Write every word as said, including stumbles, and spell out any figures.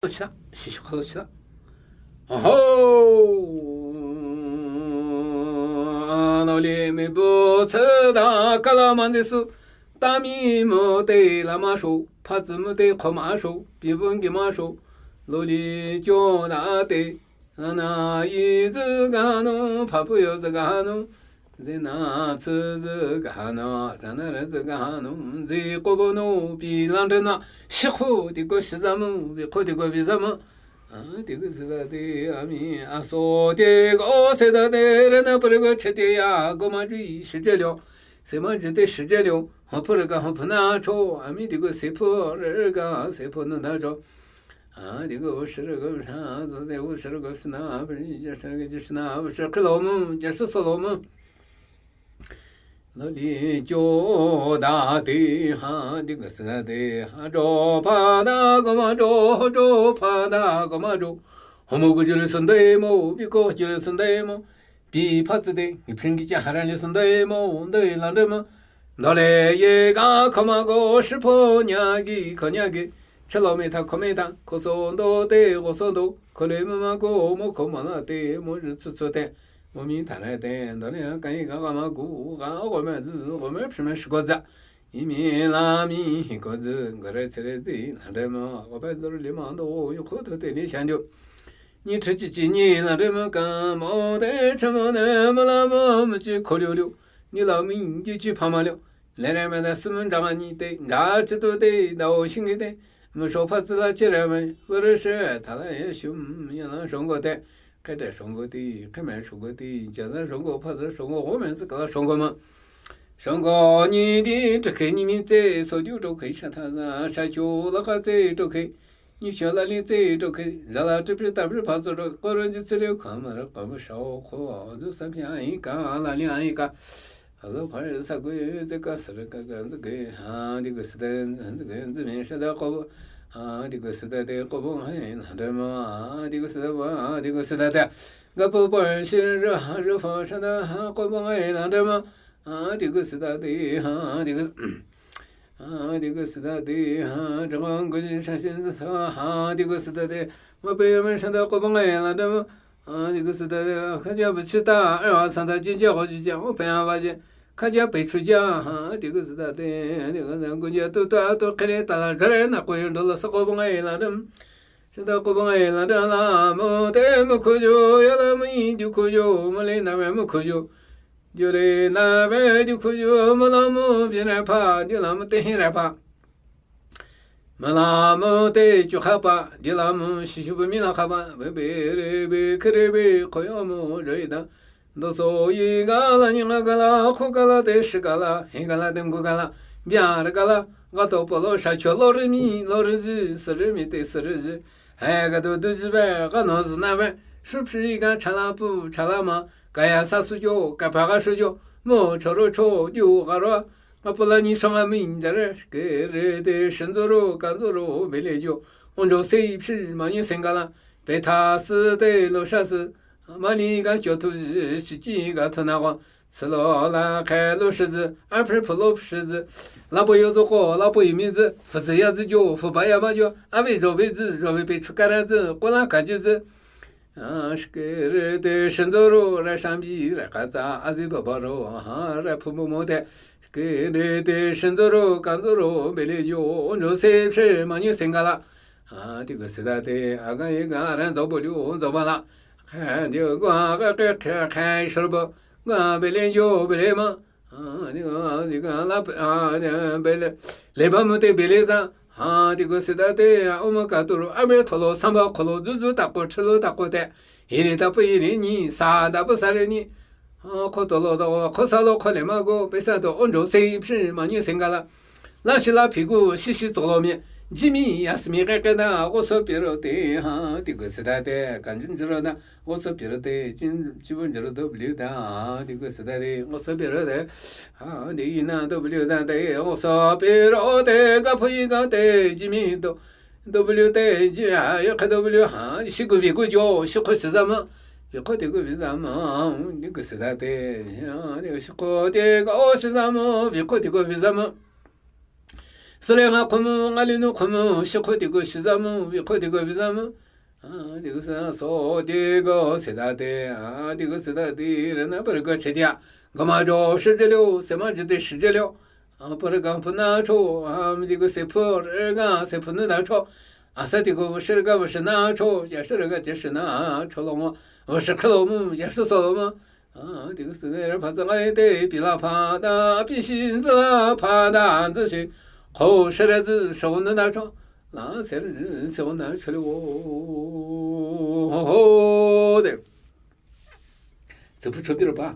ꓡꓳ ꓛꓲ ꓡ ꓫꓵꓽ ꓫꓵꓽ ꓧꓪ ꓡꓳ ꓛꓲ ꓡ ꓮꓽ ꓦꓳ ꓡꓳ ꓡꓰ ꓟꓲ ꓐꓴ ꓞꓶ ꓓ ꓗ ꓡ ꓟ ꓜꓰ ꓢꓴ ꓔ ꓟꓲ ꓟꓴ ꓔꓯ ꓡ ꓟ ꓫꓳ ꓒ ꓝꓲ ꓟꓴ ꓔꓯ ꓘꓳ ꓟ ꓫꓳ ꓑꓲ ꓐꓴ ꓖꓲ ꓟ ꓫꓳ ꓡꓳ ꓡꓰ ꓚꓬꓴ ꓓ ꓔꓯ ꓮ ꓠꓽ ꓬꓲ ꓜꓲ ꓖ ꓠꓴ ꓒ ꓑꓴ ꓣꓳ ꓜꓲ ꓖ ꓠꓴ ꓜꓰ ꓠ ꓞꓲ ꓜꓲ ꓖ ꓠꓴ ꓚ ꓠꓹ ꓣꓷ ꓜꓲ ꓖ ꓠꓴ ꓜꓰ ꓗꓳ ꓐꓳ ꓠꓴ ꓑꓲ ꓡ ꓓꓵ ꓠꓴ ꓫꓵꓽ ꓧꓳ ꓓꓰ ꓗꓪ ꓫꓵꓽ ꓤ ꓟꓴ ꓐꓰ ꓧꓳ ꓓꓰ ꓗꓪ ꓐꓰ ꓤ ꓟꓴ ꓮ ꓔꓲ ꓖꓴ ꓢꓲ ꓓ ꓔꓲ ꓮ ꓟꓲ ꓮ ꓢꓳ ꓔꓲ ꓖꓳ ꓢꓲ ꓓ ꓔꓲ ꓣꓳ ꓠꓹ ꓑ ꓡꓰ ꓖꓴ ꓛꓲ ꓔꓲ ꓬꓰ ꓖꓳ ꓟ ꓙꓲ ꓫꓵꓽ ꓙꓰ ꓡꓰꓳ ꓢꓰ ꓟ ꓙꓲ ꓔꓲ ꓫꓵꓽ ꓙꓰ ꓡꓰꓳ ꓦ ꓒꓴ ꓣꓷ ꓗ ꓦ ꓒꓴ ꓠꓹ ꓛꓳ ꓮ ꓟꓲ ꓔꓲ ꓖꓴ ꓢꓰ ꓒꓴ ꓣꓷ ꓗ ꓢꓰ ꓒꓴ ꓠꓴ ꓓ ꓛꓳ ꓮ ꓔꓲ ꓖꓴ ꓪꓴ ꓫꓵꓽ ꓖꓴ ꓫꓵꓽ ꓢꓲ ꓔꓲ ꓪꓴ ꓫꓵꓽ ꓖꓴ ꓫꓵꓽ ꓠꓹ ꓐꓲ ꓙꓲ ꓫꓵꓽ ꓖꓴ ꓫꓵꓽ ꓠꓹ ꓐꓲ ꓫꓵꓽ ꓘꓶ ꓡꓳ ꓟꓴ ꓙꓲ ꓫꓵꓽ ꓢꓳ ꓡꓳ ꓟꓴ ꓡꓳ ꓡꓰ ꓚꓬꓴ ꓓ ꓔꓲ ꓦ ꓔꓲ ꓖꓴ ꓢꓲ ꓓ ꓔꓲ ꓮ ꓙꓳ ꓒ ꓓ ꓖꓳ ꓟ ꓙꓳ ꓦ ꓙꓳ ꓒ ꓓ ꓖꓳ ꓟ ꓙꓳ ꓦꓳ ꓟꓳ ꓖꓴ ꓙꓲ ꓡꓰ ꓢꓴ ꓓꓰ ꓟꓳ ꓐꓲ ꓗꓳ ꓙꓲ ꓡꓰ ꓢꓴ ꓓꓰ ꓟꓳ ꓐꓲ ꓒ ꓝꓲ ꓓꓰ ꓠꓬꓲ ꓒꓵꓽ ꓖꓲ ꓚ ꓦ ꓡꓰ ꓢꓴ ꓓꓰ ꓟꓳ ꓓꓰ ꓡ ꓓꓰ ꓟꓳ ꓓꓳ ꓡꓰ ꓬꓰ ꓗ ꓘꓳ ꓟ ꓖꓳ ꓫꓵꓽ ꓒꓳ ꓠꓬ ꓖꓲ ꓘꓳ ꓠꓬ ꓖꓲ ꓛꓲ ꓡꓳ ꓟꓲ ꓕ ꓘꓳ ꓟꓲ ꓕ ꓘꓳ ꓢꓳ ꓓꓳ ꓔꓲ ꓖꓳ ꓢꓳ ꓓꓳ ꓘꓳ ꓡꓱ ꓟꓴ ꓟ ꓖꓳ ꓟꓳ ꓘꓳ ꓟ ꓡ ꓔꓲ ꓟꓳ ꓣꓴ ꓞꓳ ꓞꓳ ꓔꓯ ꓟꓳ ꓟꓲ ꓕ ꓡꓯ ꓔꓯ ꓓꓳ ꓡꓰ ꓗ ꓬꓲ ꓗ ꓗ ꓟ ꓖꓳ ꓗ ꓖꓳ ꓟꓯ ꓜꓲ ꓖꓳ ꓟꓯ ꓒꓵꓽ ꓟꓯ ꓫꓵꓽ ꓖꓳ ꓜꓲ ꓬꓲ ꓟꓲ ꓡ ꓟꓲ ꓬꓲ ꓖꓳ ꓜꓲ ꓖꓳ ꓡꓯ ꓞꓲ ꓡꓯ ꓜꓲ ꓡ ꓓꓯ ꓟ ꓖꓳ ꓐꓯ ꓜꓲ ꓡꓰ ꓟ ꓓꓳ ꓬꓲ ꓘꓳ ꓕꓳ ꓔꓯ ꓠꓲ ꓫꓬ ꓙꓳ ꓠꓬꓲ ꓕꓲ ꓚꓰ ꓠꓬꓲ ꓡ ꓓꓯ ꓟ ꓗ ꓟꓳ ꓓꓯ ꓛꓲ ꓟ ꓠꓯ ꓟ ꓡ ꓟ ꓟꓲ ꓚꓰ ꓘꓳ ꓡꓰ ꓡꓰ ꓠꓬꓲ ꓡ ꓟꓲ ꓙꓲ ꓚꓰ ꓒ ꓟ ꓡꓰ ꓡꓯ ꓡꓯ ꓟ ꓓ ꓢꓲ ꓟꓴ ꓙ ꓟ ꓠꓬꓲ ꓔꓯ ꓙ ꓚꓲ ꓔꓴ ꓔꓯ ꓓꓳ ꓫꓵꓽ ꓠꓬꓲ ꓔꓯ ꓟꓴ ꓫꓳ ꓒ ꓝꓲ ꓡ ꓚꓲ ꓡ ꓟ ꓪꓴ ꓣꓴ ꓫꓵ ꓕ ꓡ ꓬꓰ ꓫꓴ ꓟ ꓬꓲ ꓡ ꓫꓳ ꓖꓳ ꓔꓯ ꓗꓷ ꓔꓯ ꓫꓳ ꓖꓳ ꓔꓯ ꓗꓷ ꓟ ꓫꓳ ꓖꓳ ꓔꓯ ꓙ ꓤ ꓫꓳ ꓖꓳ ꓒ ꓤ ꓫꓳ ꓖꓳ ꓪꓴ ꓟꓯ ꓢꓲ ꓗ ꓡ ꓫꓳ ꓖꓳ ꓟ ꓫꓳ ꓖꓳ ꓠꓬꓲ ꓔꓯ ꓕꓲ ꓘꓰ ꓠꓬꓲ ꓟꓲ ꓝꓲ ꓢꓳ ꓙꓳ ꓕꓲ ꓘꓰ ꓫ ꓕ ꓤ ꓫ ꓚꓳ ꓡ ꓗ ꓝꓲ ꓕꓲ ꓘꓰ ꓠꓬꓲ ꓫꓬꓻ ꓡ ꓡꓰ ꓝꓲ ꓕꓲ ꓘꓰ ꓤ ꓡ ꓔꓲ ꓒꓲ ꓔ ꓒꓲ ꓒ ꓞꓳ ꓔꓳ ꓗꓳ ꓣꓴ ꓙꓲ ꓞꓲ ꓡꓰ ꓘꓹ ꓟ ꓗꓪ ꓟ ꓫꓬꓻ ꓘꓳ ꓣꓴ ꓢ ꓒꓬꓽ ꓬꓲ ꓗ ꓡ ꓡꓰ ꓬꓲ ꓗ ꓮ ꓣꓳ ꓒ ꓣꓳ ꓢ ꓖꓴ ꓬꓲ ꓝꓲ ꓗ ꓢꓲ ꓡ ꓗ ꓗ ꓜꓲ ꓖꓶ ꓦ ꓓꓲ ꓖꓶ ꓢꓲ ꓓ ꓜꓲ ꓖꓶ ꓜꓲ ꓟꓲ ꓫꓬꓻ ꓓ ꓗꓳ ꓐꓳ ꓦ ꓓꓲ ꓖꓶ ꓢꓲ ꓓ ꓓꓰ ꓗꓳ ꓐꓳ ꓦ ꓡ ꓓꓯ ꓟ ꓓꓲ ꓖꓶ ꓢꓲ ꓓ ꓐꓳ ꓦ ꓓꓲ ꓖꓶ ꓢꓲ ꓓ ꓓꓯ ꓖꓼ ꓑꓳ ꓑꓳ ꓫꓵ ꓣꓴ ꓦ ꓣꓴ ꓒ ꓫꓬꓻ ꓓ ꓦ ꓗꓳ ꓐꓳ ꓦ ꓡ ꓓꓯ ꓟ ꓓꓲ ꓖꓶ ꓢꓲ ꓓ ꓓꓰ ꓦ ꓓꓲ ꓖꓶ ꓮ ꓓꓲ ꓖꓴ ꓢꓲ ꓓ ꓓꓰ ꓦ ꓙꓳ ꓥ ꓖꓴ ꓙꓲ ꓫ ꓫꓵ ꓜꓲ ꓢ ꓦ ꓓꓲ ꓖꓴ ꓢꓲ ꓓ ꓓꓰ ꓟ ꓑꓰ ꓟ ꓫꓬꓻ ꓓ ꓗꓳ ꓐꓳ ꓥ ꓬꓲ ꓡ ꓓꓯ ꓟ ꓮ ꓓꓲ ꓖꓴ ꓢꓲ ꓓ ꓓꓰ ꓘꓹ ꓙꓬ ꓐꓲ ꓛꓲ ꓔ ꓮ ꓪ ꓢ ꓓ ꓙꓲ ꓙꓬ ꓧꓪ ꓙꓲ ꓙꓬ ꓪ ꓒꓯꓹ ꓪ ꓙꓲ ꓘꓹ ꓙꓬ ꓐꓲ ꓛꓲ ꓙꓬ ꓦ ꓓꓲ ꓖꓴ ꓢꓲ ꓓ ꓓꓰ ꓖꓴ ꓙꓬ ꓔꓴ ꓔꓴ ꓔꓴ ꓘꓰ ꓡꓰ ꓔ ꓡ ꓙꓽ ꓡꓰ ꓠ ꓗꓴ ꓬꓲ ꓓꓳ ꓡ ꓢ ꓗꓳ ꓐꓳ ꓥ ꓬꓲ ꓡ ꓓꓯ ꓟ ꓫꓬꓻ ꓓ ꓗꓳ ꓐꓳ ꓥ ꓬꓲ ꓡ ꓓꓯ ꓡ ꓟꓴ ꓔꓯ ꓟꓴ ꓘꓴ ꓙꓳ ꓬꓰ ꓡ ꓟꓴ ꓬꓲ ꓓꓴ ꓘꓴ ꓙꓳ ꓟꓴ ꓡꓰ ꓠꓹ ꓟꓯꓼ ꓟꓴ ꓘꓴ ꓙꓳ ꓙꓳ ꓡꓰ ꓠꓹ ꓐꓯ ꓙꓳ ꓘꓴ ꓙꓳ ꓟꓴ ꓡ ꓟꓴ ꓐꓬꓱ ꓠꓯ ꓒ ꓙꓳ ꓡ ꓟꓴ ꓔꓯ ꓦꓲ ꓠꓯ ꓒ ꓟꓴ ꓡ ꓟꓴ ꓔꓯ ꓚꓴ ꓧ ꓑ ꓙꓳ ꓡ ꓟꓴ ꓫꓵꓽ ꓫꓵ ꓐꓴ ꓟꓲ ꓡ ꓧ ꓐ ꓐꓯ ꓐꓰ ꓣꓱ ꓐꓰ ꓘꓶ ꓣꓱ ꓐꓰ ꓘꓳ ꓬꓰ ꓟꓴ ꓣꓱ ꓬꓲ ꓓ ꓓꓳ ꓢꓳ ꓬꓲ ꓖ ꓡ ꓠꓬꓲ ꓥ ꓖ ꓡ ꓧꓳ ꓖ ꓡ ꓔꓯ ꓫꓵ ꓖ ꓡ ꓦꓲ ꓖ ꓡ ꓔꓯ ꓖꓴ ꓖ ꓡ ꓐꓬ ꓔ ꓖ ꓡ ꓖ ꓔꓳ ꓑ ꓡꓳ ꓫ ꓛꓳ ꓡꓳ ꓣꓱ ꓟꓲ ꓡꓳ ꓣꓱ ꓜꓲ ꓢꓲ ꓣꓱ ꓟꓲ ꓔꓯ ꓢꓲ ꓣꓱ ꓜꓲ ꓦꓬꓼ ꓖ ꓓꓴ ꓓꓴ ꓙꓲ ꓐꓯ ꓗ ꓠꓴ ꓜꓲ ꓠꓹ ꓐꓯ ꓫꓴ ꓒꓲ ꓗ ꓛ ꓡ ꓑꓴ ꓛ ꓡ ꓟ ꓗꓹ ꓬꓰ ꓢ ꓢꓴ ꓙꓳ ꓗꓹ ꓒ ꓗꓹ ꓢꓴ ꓙꓳ ꓟꓳ ꓛꓳ ꓣꓳ ꓛꓳ ꓙꓳ ꓗꓹ ꓣꓳ ꓗꓹ ꓑ ꓡ ꓠꓬꓲ ꓫꓬꓹ ꓟ ꓟꓲ ꓙ ꓡꓯ ꓗꓷ ꓡꓰ ꓔꓯ ꓫꓵꓽ ꓜꓳ ꓣꓳ ꓗꓹ ꓜꓳ ꓣꓳ ꓐꓯ ꓡꓰ ꓙꓳ ꓪꓴꓸ ꓙꓳ ꓢꓰ ꓒꓵꓽ ꓟ ꓠꓬꓲ ꓢꓯꓼ ꓖ ꓡ ꓐꓯ ꓕ ꓢꓲ ꓔꓯ ꓡꓳ ꓫꓸ ꓢꓲ ꓟ ꓡꓲ ꓗꓹ ꓚꓬꓴ ꓕꓴ ꓫꓵꓽ ꓚꓰ ꓗꓹ ꓕꓴ ꓠꓹ ꓗꓪ ꓞꓲ ꓡꓳ ꓡ ꓘꓯ ꓡꓳ ꓫꓵꓽ ꓜꓲ ꓮ ꓒꓵꓽ ꓒꓴ ꓡꓳ ꓫꓵꓽ ꓜꓲ ꓡ ꓑꓳ ꓬꓳ ꓜꓳ ꓗꓳ ꓡ ꓑꓳ ꓬꓲ ꓟꓲ ꓜꓲ ꓩꓴ ꓜꓲ ꓬꓹ ꓜꓲ ꓙꓳ ꓩꓴ ꓐꓽ ꓬꓹ ꓟ ꓙꓳ ꓮ ꓐꓲ ꓙꓳ ꓐꓲ ꓜꓲ ꓙꓳ ꓐꓲ ꓑꓰ ꓛꓴ ꓗꓹ ꓡ ꓜꓲ ꓗꓳ ꓡ ꓗꓹ ꓙꓲ ꓜꓲ ꓮ ꓫꓵ ꓗꓷ ꓔꓯ ꓫꓵꓽ ꓜꓳ ꓣꓳ ꓣ ꓫ ꓐꓲ ꓣ ꓗ ꓝ ꓮ ꓜꓲ ꓐꓽ ꓐ ꓣꓳ ꓮ ꓦ ꓣ ꓒꓴ ꓟꓴ ꓟꓴ ꓔꓯ ꓗꓷ ꓔꓯ ꓫꓵꓽ ꓜꓳ ꓣꓳ ꓗꓹ ꓜꓳ ꓣꓳ ꓐꓯ ꓡꓰ ꓙꓳ ꓪꓴꓸ ꓙꓳ ꓢꓰ ꓒꓵꓽ ꓟ ꓠꓬꓲ ꓢꓯꓼ ꓖ ꓡ ꓮ ꓔꓲ ꓖꓴ ꓢꓲ ꓓ ꓔꓯ ꓮ ꓗ ꓬꓲ ꓗ ꓮ ꓣ ꓜꓳ ꓐꓳ ꓡꓰ ꓪꓴꓸ ꓙꓳ ꓐ ꓡ ꓮ ꓔꓲ ꓖꓴ ꓮ ꓗ ꓗꓷ ꓘꓯ ꓘꓯ ꓫꓴ ꓐꓴ ꓐꓯ ꓡꓰ ꓙꓳ ꓐꓯ ꓡꓰ ꓟ ꓮ ꓔꓲ ꓖꓴ ꓮ ꓔꓲ ꓖꓴ ꓡ ꓑ ꓮ ꓐꓯ ꓡꓰ ꓡꓯ ꓐ ꓟꓴ ꓔꓯ ꓐꓯ ꓡꓰ ꓤ ꓮ ꓔꓲ ꓖꓴ ꓢꓲ ꓓ ꓔꓯ ꓮ ꓪꓴꓸ ꓟ ꓗ ꓔꓳ ꓣꓳ ꓮ ꓐꓯ ꓕꓳ ꓡꓳ ꓢ ꓟ ꓘꓳ ꓡꓳ ꓜꓴ ꓜꓴ ꓔ ꓗꓳ ꓕꓲ ꓡꓳ ꓔ ꓗꓳ ꓔꓯ ꓬꓲ ꓡꓰ ꓔ ꓑꓳ ꓬꓲ ꓡꓰ ꓠꓬꓲ ꓢ ꓓ ꓑꓳ ꓢ ꓡꓰ ꓠꓬꓲ ꓮ ꓘꓳ ꓔꓳ ꓡꓳ ꓔꓳ ꓘꓳ ꓢ ꓡꓳ ꓘꓳ ꓡꓰ ꓟ ꓖꓳ ꓐꓯ ꓢ ꓔꓳ ꓪꓴꓸ ꓙꓳ ꓢꓰ ꓒꓵꓽ ꓟ ꓠꓬꓲ ꓢꓯꓼ ꓖ ꓡ ꓡ ꓫꓵ ꓡ ꓒꓲ ꓖꓴ ꓫꓵ ꓫꓵ ꓞꓳ ꓡꓳ ꓟꓬ ꓙꓲ ꓟꓲ ꓬꓰ ꓢꓲ ꓟꓲ ꓗꓷ ꓗꓷ ꓠꓹ ꓪꓴꓸ ꓢꓴ ꓑꓲ ꓣꓳ ꓔꓯ ꓮ ꓔꓲ ꓖꓴ ꓢꓲ ꓓ ꓔꓯ ꓗꓹ ꓙꓲ ꓙꓲ ꓣꓳ ꓠꓹ ꓪꓴꓸ ꓢꓴ ꓑꓲ ꓣꓳ ꓔꓯ ꓚꓲ ꓚꓲ ꓐꓴ ꓙꓲ ꓣꓳ ꓓꓳ ꓐꓲ ꓡꓰ ꓔ ꓮ ꓔꓲ ꓖꓴ ꓢꓲ ꓓ ꓔꓯ ꓪꓴꓸ ꓢꓴ ꓑꓲ ꓣꓳ ꓔꓯ ꓮ ꓔꓲ ꓬꓲ ꓠꓹ ꓓꓳ ꓐꓲ ꓡꓰ ꓔ ꓔꓯ ꓪꓴꓸ ꓢꓴ ꓑꓲ ꓣꓳ ꓔꓯ ꓗ ꓒꓴ ꓬꓲ ꓗ ꓔꓯ ꓙꓲ ꓟꓲ ꓓꓳ ꓓꓳ ꓐꓲ ꓡꓰ ꓔꓯ ꓙꓲ ꓮ ꓬꓲ ꓘꓹ ꓓꓳ ꓐꓲ ꓡꓰ ꓦ ꓫꓵ ꓖꓴ ꓐꓲ ꓖꓴ ꓙꓳ ꓫꓵ ꓘꓳ ꓫꓵ ꓤ ꓟ ꓬꓲ ꓘꓳ ꓔꓯ ꓖꓴ ꓐꓲ ꓤ ꓟ ꓓꓲ ꓖꓴ ꓢꓲ ꓓ ꓔꓯ ꓫꓵ ꓘꓳ ꓔꓯ ꓖꓴ ꓫꓵ ꓤ ꓟ ꓐꓲ ꓘꓳ ꓔꓯ ꓖꓴ ꓐꓲ ꓤ ꓟ Sü le nga khümü, nga le nu khümü, shi khü ti gu shi za mü, bi khü ti gu bi za mü. A, ti gu sü na so, ti gu se da de, a, ti gu se da de, re na pere gu che dia. Ga ma jo shi je liu, se ma je de shi je liu. A, pere ga pu na cho, a, mi ti gu se pu, re ga se pu nu na cho. A, sa ti gu shi ga shi na cho, ya shi ga je shi na cho lo mo. Shi khe lo mo, ya shi so lo mo. A, ti gu sü ne re pha za ngai de, pi la pha da, pi shi za pha da, za shi. Ko shi re zi, shi na na cho. Na, se re zi, se na cho le wo. Ho, ho, de. Sü pu cho bi re ba.